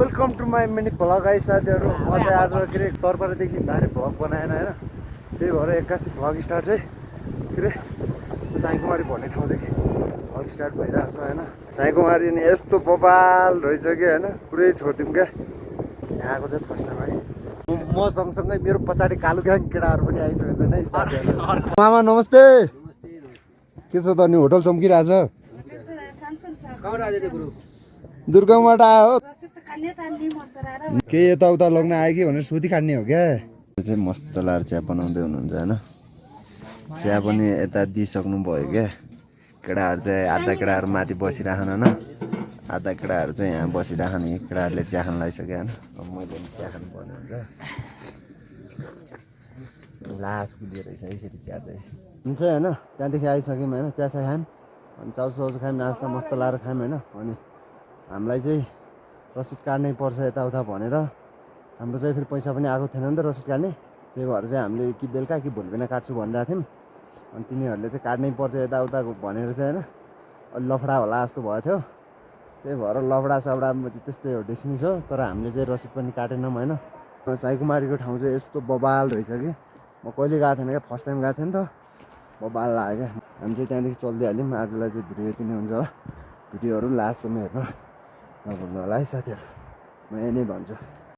Welcome to my mini vlog है साथीहरू। म चाहिँ आज के अरे तरपारादेखि हिँड्दाखेरि भ्लग बनाएन होइन, त्यही भएर एक्कासी भ्लग स्टार्ट चाहिँ के अरे साईकुमारी भन्ने ठाउँदेखि भ्लग स्टार्ट भइरहेको छ होइन। साईकुमारी नि यस्तो बबाल रहेछ कि होइन, पुरै छोडिदिउँ क्या। यहाँ आएको चाहिँ फर्स्ट टाइम है। म सँगसँगै मेरो पछाडि कालो ग्याङ केटाहरू पनि आइसकेको छन् है साथीहरू। मामा नमस्ते। के छ त नि होटल चम्किरहेछ? दुर्गाबाट आयो के यताउता लग्न आयो कि भनेर सोधी काट्ने हो क्या। चाहिँ मस्त लाएर चिया बनाउँदै हुनुहुन्छ होइन। चिया पनि यता दिइसक्नु भयो क्या। केटाहरू चाहिँ आधा केटाहरू माथि बसिराखन होइन, आधा केटाहरू चाहिँ यहाँ बसिराखन। केटाहरूले चिया खान लागिसक्यो होइन। अब मैले पनि चिया खानु पर्ने हुन्छ। लास कुदियो रहेछ है फेरि चिया चाहिँ हुन्छ होइन। त्यहाँदेखि आइसक्यौँ होइन, चिया चिया खायौँ अनि चाउचाउ साउचो खायौँ, नास्ता मस्त लाएर खायौँ होइन। अनि हामीलाई चाहिँ रसिद काट्नै पर्छ यताउता भनेर, हाम्रो चाहिँ फेरि पैसा पनि आएको थिएन नि त रसिद काट्ने। त्यही भएर चाहिँ हामीले कि बेलुका कि भोलि बिहान काट्छु भनिरहेको थियौँ। अनि तिनीहरूले चाहिँ काट्नै पर्छ यताउता भनेर चाहिँ होइन, अलि लफडा होला जस्तो भएको थियो। त्यही भएर लफडा सफडामा चाहिँ त्यस्तै हो, डिसमिस हो। तर हामीले चाहिँ रसिद पनि काटेनौँ होइन। साईकुमारीको ठाउँ चाहिँ यस्तो बबाल रहेछ कि म कहिले गएको थिएन क्या, फर्स्ट टाइम गएको थिएँ नि त। बबाल लाग्यो क्या। हामी चाहिँ त्यहाँदेखि चल्दै हाल्यौँ। आजलाई चाहिँ भिडियो यति नै हुन्छ होला। भिडियोहरू लास्टसम्म हेर्न नभुल्नु होला है साथीहरू, म यही नै भन्छु।